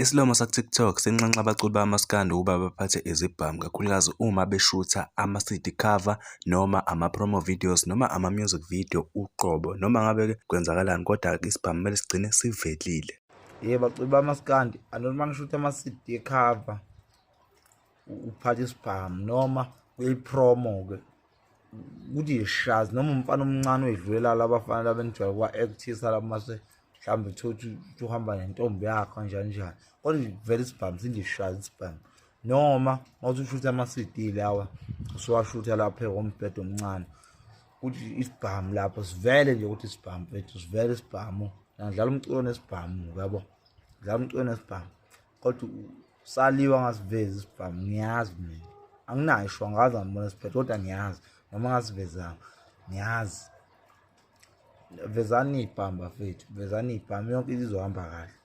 Isilomo saku-TikTok sinxenxa abaculi bakamaskandi ukuba baphathe izibhamu, kakhulukazi uma beshutha ama-CD cover noma ama-promo videos noma ama-music video uqobo. Noma ngabe-ke kwenzakalani kodwa-ke isibhamu kumele sigcine sivelile. Yebo, baculi bamaskandi anoma uma nishutha ama-CD cover uphathe isibhamu noma kuyi-promo-ke kuthi shazi noma umfana omncane oyidlulela labafana laba enijwayele ukuwa-actisa laba mase mhlawumbe uthole ukuthi uhamba nentombi yakho kanjani njani, kodwa nje kuvele isibhamu sinje shazi isibhamu. Noma mawuthi ushutha ama-C_D lawa usuwashutha lapha kombhedo omncane, kuthi isibhamu lapho sivele nje ukuthi isibhamu mfethu, sivele isibhamu. Ngidlala umculo nesibhamu, yabo, ngidlala umculo nesibhamu kodwa saliwa ngasivezi isibhamu. Ngiyazi mina anginayo isho, angaze ngibona siphethe kodwa ngiyazi noma ngasivezanga ngiyazi. Vezani iy'bhamu bafethu, vezani iy'bhamu, yonke into izohamba kahle.